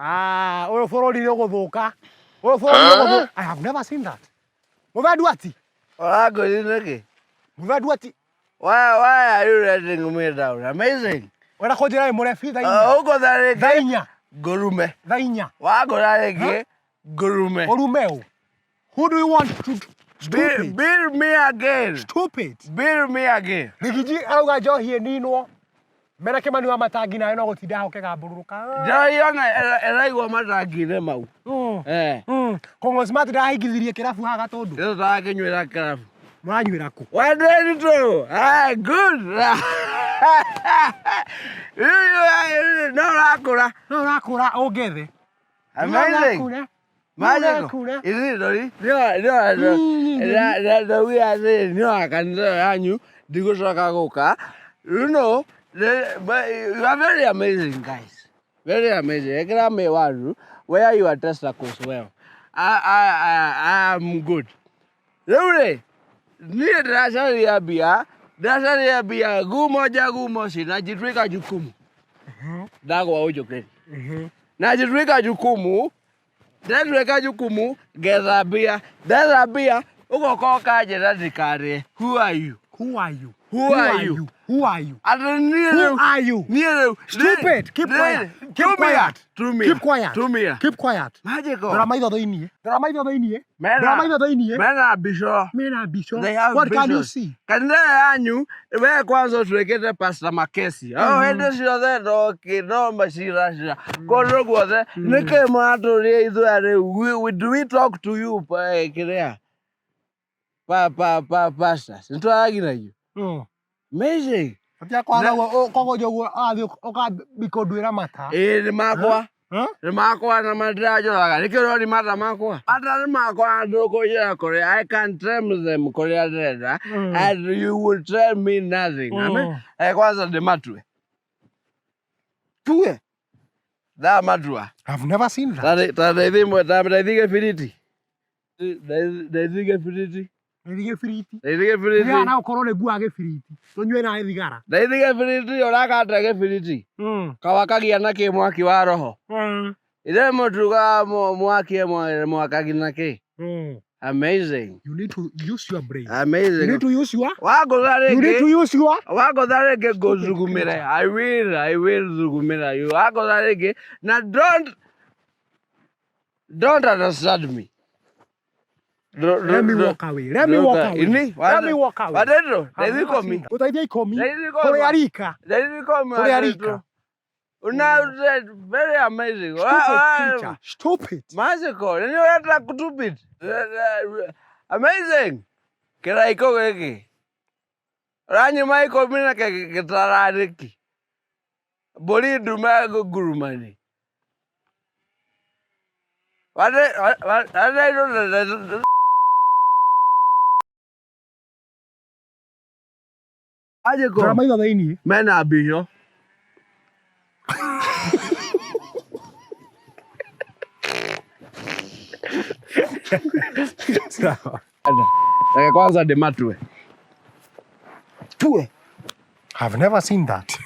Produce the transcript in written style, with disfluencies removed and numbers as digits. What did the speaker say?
Ah, ũyũ bũrũri nĩ ũgũthũka. Ũyũ bũrũri nĩ ũgũthũka. I have never seen that. Mũthe Nduati. Ũrangũri nĩkĩ? Mũthe Nduati. Why are you letting me down? Amazing. Wenda kũnjĩra wĩ mũrebi thaa inya. Ũngũtha rĩngĩ. Thaa inya. Ngũrume. Thaa inya. Wangũtha rĩngĩ ngũrume. Ũrume ũ? Who do you want to stupid? Bill me again. Stupid. Bill me again. Rigiji arauga njohi ĩninwo. Mena Kĩmani wa matangi nawe no gũtinda hokega mbũrũrũka. Njohi ona ĩraigwo matangi-inĩ mau. Eh. Kongo Smart ndahingithirie kĩrabu haha Gatũndũ. Rĩu tũrakĩnyuĩra kĩrabu. Mũranyuĩra kũ? Wendetwo. Ah, good. No ũrakũra. No ũrakũra ũngethe. Amazing. Magical. Ithuĩ ndauga atĩrĩ niĩ wa kanitha ĩyo yanyu ndigũcoka gũka. You know, you are very amazing guys. Very amazing. Ĩkĩra mĩwaru, wear your testicles well. I am good. Rĩu rĩ, niĩ ndĩracaria mbia, ndĩracaria mbia gumo njagumo cinajitwika jukumu. Ndagwa ũnjũkĩrie. Najitwika jukumu, ndatuĩka jukumu ngetha mbia, ndetha mbia ũgoka ũkanjĩra ndikarĩe. Who are you? Who are you? Who are you? Who are you? Atĩ niĩ Who rĩu are you? niĩ rĩu Stupid. Keep quiet. Keep quiet. Tumia. Keep quiet. Tumia. Keep quiet. Magical. Rora maitho thĩiniĩ. Rora maitho thĩiniĩ. Mena- Rora maitho thĩiniĩ. Mena mbico. Mena mbico. They have What can you visions. see? Kanitha ĩyo yanyu we kwanza ũtuĩkĩte Pastor Makesi. O hĩndĩ ciothe no no maciracira kũndũ guothe. Nĩkĩ mũratũria ithuĩ rĩu? Do we talk to you kĩrĩa? Pa pa pa pastors. Nĩtwaragiragio. Amazing. Atia kwanza koguo njoguo ũrathiĩ ũkambia kũnduĩra mata. Ĩĩ nĩ makwa. Huh? Nĩ makwa na mandiranjũraga. Nĩkĩo ũroni mata makwa. Mata nĩ makwa na ndũkũnjĩra kũrĩa. I can trim them kũrĩa ndĩrenda. And you will tell me nothing. Amen. Kwanza ndĩmatue. Tue. Ndamatua. I've never seen that. Ta ndaithi gĩbiriti. Ndaithi gĩbiriti. Ndaithi gĩbiriti. Ndaithi gĩbiriti. Nĩ na ũkorwo nĩ nguaga gĩbiriti. Tũnyue naĩ thigara. Ndaithi gĩbiriti ũrakanda gĩbiriti. Kawakagia na kĩ mwaki wa roho. Ithe mũtugaga mwaki mwakagia na kĩ. Amazing. You need to use your brain. Amazing. You need to use your Wangũtha You need to rĩngĩ. use your Wangũtha rĩngĩ ngũthugumĩre. I will thugumĩra you. Wangũtha rĩngĩ na don't understand me. Let me walk away. Let me walk away. Ini? Let me walk away. Wadendo, ndaithi ikũmi. Ũteithia ikũmi. Ndaithi ikũmi. Kũrĩ arika. Ndaithi ikũmi. Kũrĩ arika. Una very amazing. Stupid creature. Stupid. Magical. Nĩ ũreta stupid. Amazing. Kĩraiko gĩkĩ. Ũranyuma ikũmi na gĩtararĩki. Mbũri ndume ngurumani. Rora maitho thĩiniĩ. Mena mbico. Sawa. Reke kwanza ndĩmatue. Tue. I've never seen that.